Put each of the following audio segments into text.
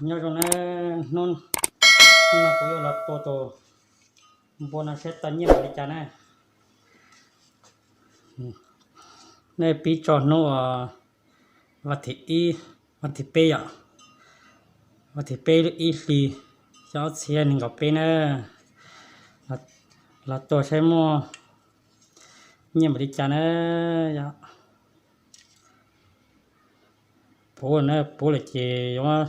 Nyob zoo na, hnub no kuv yuav los tua tus npua no saib tau nyiaj npaum li cas na. Nej pib tso hnub uas vas thib ib, vas thib peb yom, vas thib peb ib hlis xyoo ob txhiab nees nkaum peb na, los tua saib muaj nyiaj npaum li cas na yom. Puv na, puv lawm ces yuav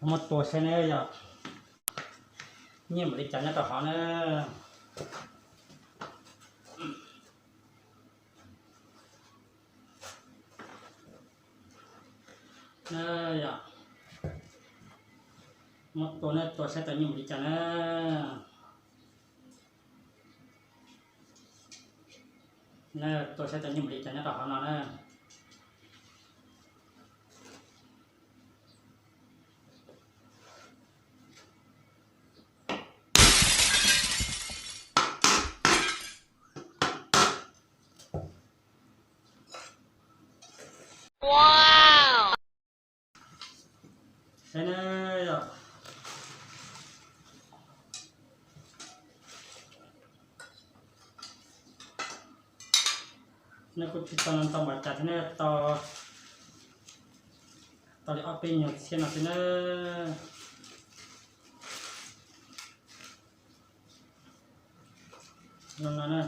muab tua saib na yom, nyiaj npaum li cas nyob rau hauv na. Na yom, muab tua na, tua saib tau nyiaj npaum li cas na. Na, tua saib tau nyiaj npaum li cas nyob rau hauv no na. Saib na yom, nej kuj tsis tau ntau npaum cas thiab na, tau, tau li ob peb nyuag txhiab no xwb na. Zoo no na,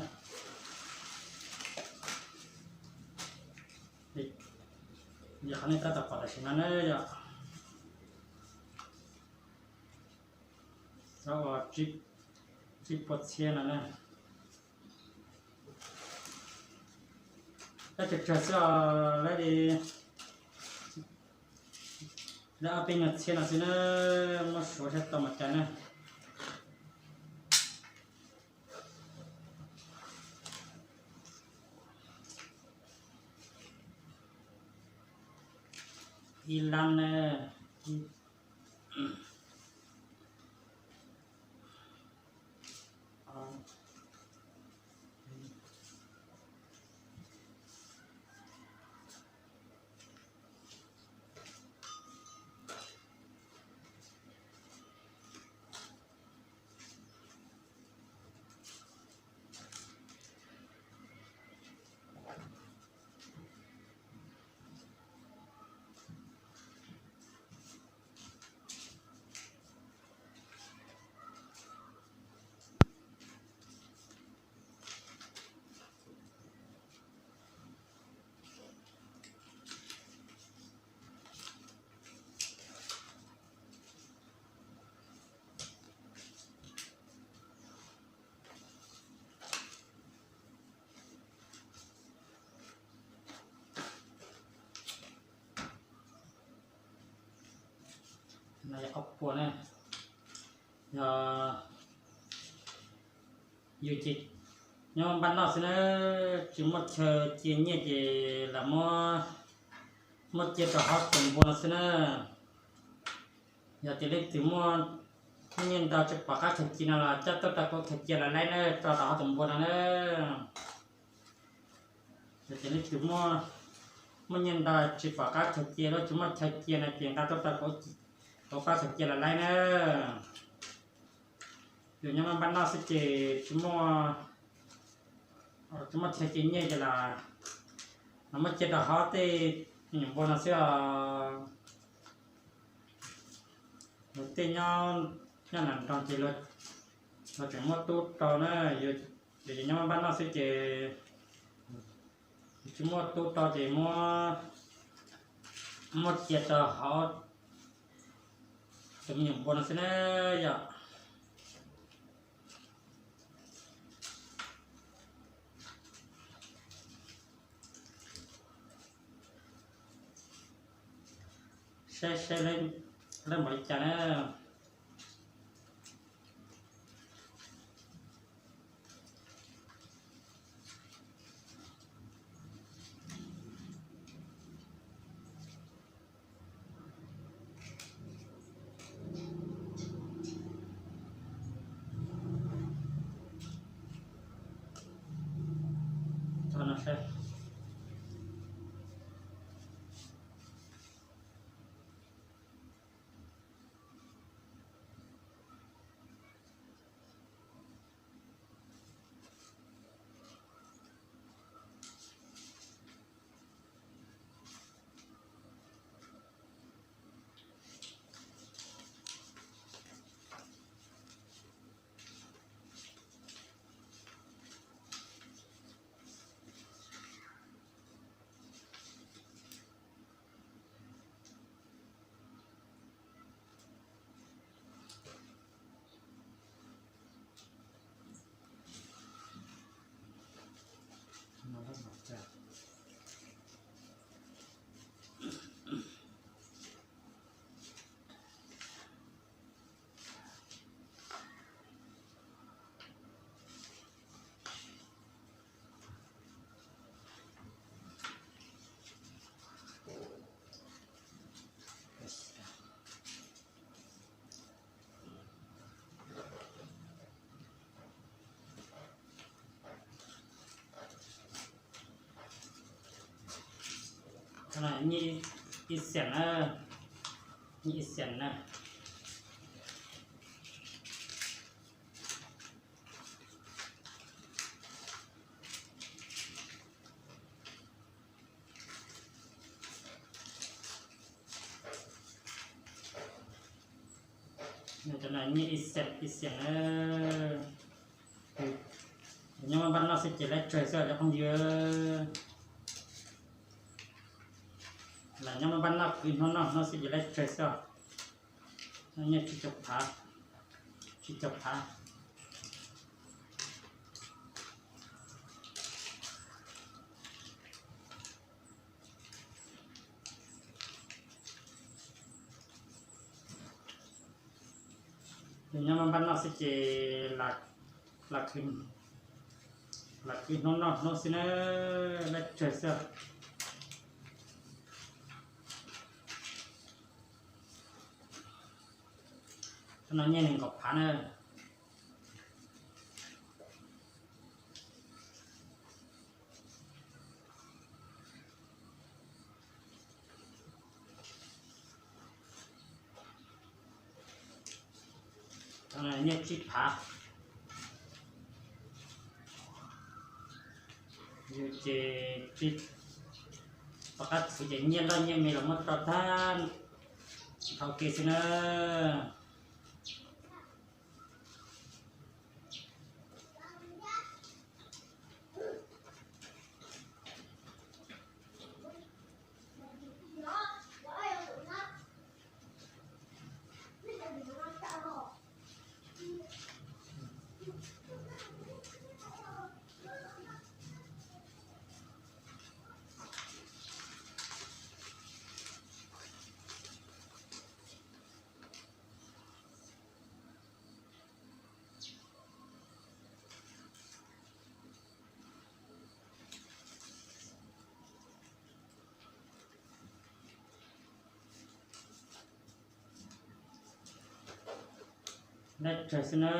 yog qhov nej tab tom pom tam sim no na yom, xyov uas tsib puas txhiab no na. Tab tsawg tsawg xwb os, lawv li, lawv ob peb nyuag txhiab no xwb na, muab suav saib tau npaum cas na. Ib lab na. Ob puas na, yog yus ces nyob npaj noj xwb na, tsis muaj chaw cia nyiaj ces lam muab, muab cia rau hauv tus npua no xwb na. Yog tias leej twg muaj nyiaj ntau tsis pom qab khaws cia no los coj tuaj rau kuv khaws cia los laib na, tso rau hauv tus npua no na. Yog tias leej twg muaj, muaj nyiaj ntau tsis pom qab khaws cia los tsis muaj chaw cia no ces nqa tuaj rau kuv pab khaws cia los laib na. Yus nyob npaj noj xwb ces tsis muaj, tsis muaj chaw cia nyiaj ces lam muab cia rau hauv tej me nyuam npua no xwb os. Luag tej nyob, nyob nram nroog ces luag tseem muaj tub rau na, yus ces nyob npaj noj xwb ces tsis muaj tub rau ces muab, muab cia rau hauv tus me nyuam npua no xwb na yom. Saib saib lawv npaum li cas na. Nyiaj ib xees na, nyiaj ib xees na. Cov no nyiaj ib xees ib xees na. Nyob npaj noj xwb ces laib tsawg xwb cov phooj ywg. Lam nyob npaj noj kwv hnub noj hnub xwb ces laib tsawg xwb. Nyiaj tsib caug phav, tsib caug phav. Yog nyob npaj noj xwb ces lam kwv hnub noj hnub xwb na, laib tsawg xwb. Cov no nyiaj nees nkaum phav na. Nyiaj tsib phav. Yus ces tsis, tom qab txwv ces nyiaj loj nyiaj me los muab tso tag dhau kev xwb na. Laib tsawg xwb na.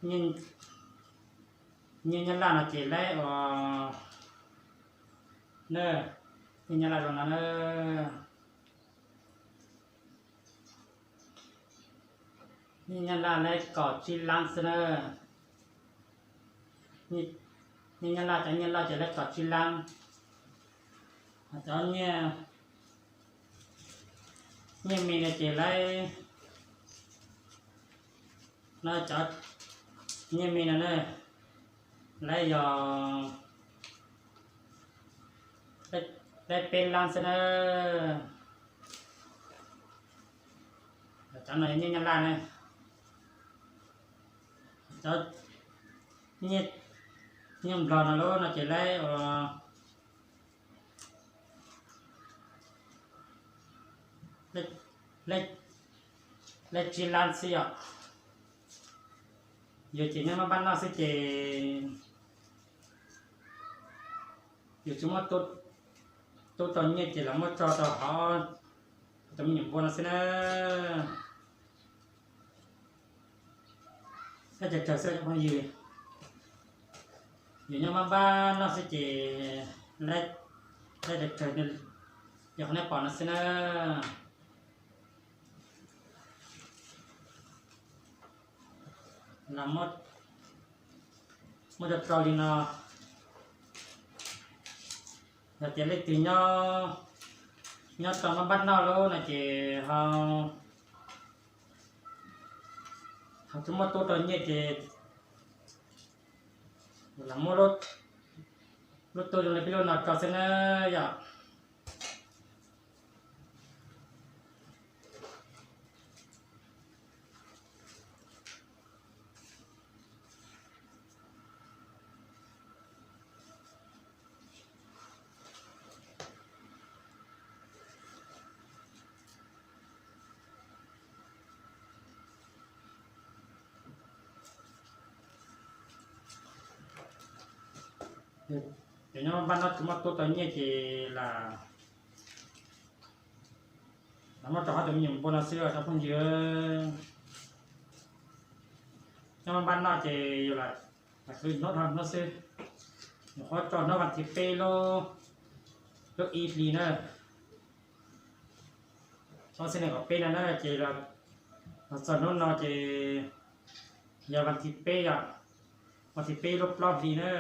Nyiaj Nyab Laj no ces laib ua na, nyiaj Nyab Laj zoo no na. Nyiaj Nyab Laj laib kaum tsib lab xwb na. Nyiaj Nyab Laj cov nyiaj loj ces laib kaum tsib lab. Cov nyiaj me no ces laib, no cov nyiaj me no na, laib yog, laib peb lab xwb na. Cov no yog nyiaj Nyab Laj na. Cov nyiaj Nplog no lub no ces laib, laib tsib lab xwb yom. Yus ces nyob npaj noj xwb ces yus tsis muab tub rau nyiaj ces los muab tso rau hauv tus me nyuam npua no xwb na. Laib tsawg tsawg xwb cov phooj ywg. Yus nyob npaj npaj noj xwb ces laib tsawg tsawg, yog qhov nej pom no xwb na. Los muab rau rau li no. Yog tias leej twg nyob, nyob tau npaj npaj noj lub no ces ho, ho tsis muab tub rau nyiaj ces los muab lub tub zoo li peb lub no rau xwb na yom. Ces nyob npaj noj tsis muab tub tau nyiaj ces lam, lam muab rau hauv tus me nyuam npua no xwb os cov phooj ywg. Nyob npaj noj ces yus lam hlwv hnub dhau hnub xwb. Nyuam qhuav tso hnub vas thib peb lub ib hlis na. Ob txhiab nees nkaum peb no na ces los txog hnub no ces yog vas thib peb, yog vas thib peb lub plaub hlis na.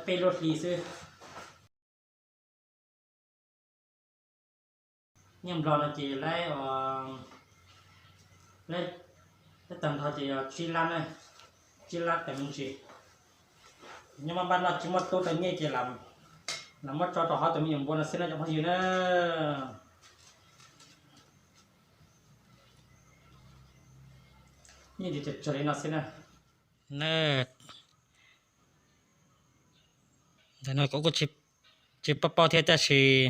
Peb lub hlis xwb. Nyiaj Nplog no ces lab, lab tag nrho ces yog tsib lab na, tsib lab tawm me ntsis. Nyob maj npaj noj tsis muaj tub rau nyiaj ces lam muab tso rau hauv tus me nyuam npua no xwb no cov phooj ywg na. Nyiaj tsis tsawg li no xwb na. Ntawm no kuv kuj tsis paub paub thiab tab sis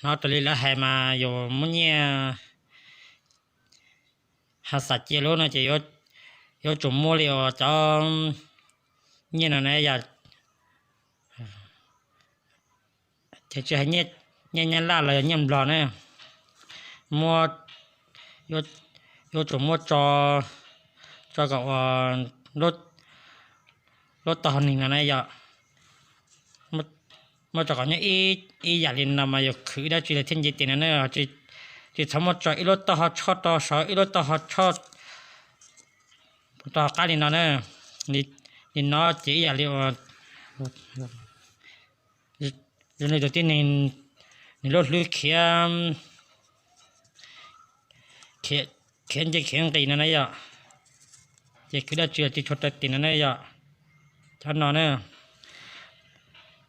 hnov raws li lawv hais mas yus muab nyiaj ha xav cia lub no ces yuav tsum muaj li uas cov nyiaj no na yom. Ces tsis hais nyiaj Nyab Laj los yog nyiaj Nplog na, muab, yuav tsum muab tso, tso kom ua lub taub hau neeg no na yom. Muab tso kom nyob ib yam li no mas yus khwv dab tsi los thiaj nce tes no na. Tsis txhob muab tso ib lub taub hau tshoj rau saud ib lub taub hau tshoj rau hauv qab li no na. Li no ces ib yam li zoo li tus tib neeg nws lub hlwb khiav, khiav nce khiav nqis no na yom. Ces khwv dab tsi los tsis tshua raws tes no na yom. Cov no na,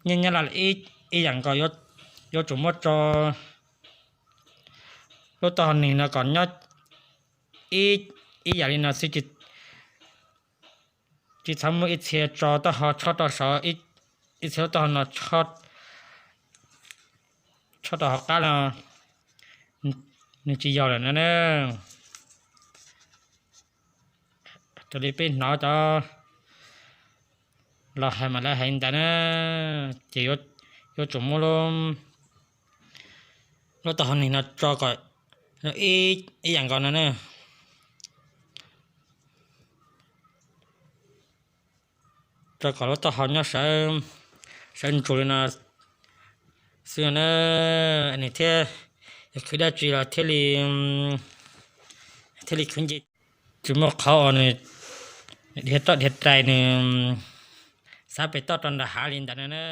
nyiaj Nyab Laj ib yam nkaus, yuav tsum muab tso lub taub hau neeg no kom nyob ib yam li no xwb. Tsis txhob muab ib txhia tso taub hau tshoj rau saud, ib txhia lub taub hau no tshoj rau hauv qab no, nws tsis yog lawm no na. Raws li peb hnov cov los hais mas lawv hais li ntawd na, ces yuav tsum muab lub taub hau neeg no tso kom ib yam nkaus no na. Tso kom lub taub hau nyob sawv ntsus li no xwb na, nws thiaj, yog khwv dab tsi los thiaj li khwv nce. Tsis muaj qhov uas nws dhia toj dhia rais nws xav pem toj rau nram hav li ntawd no na.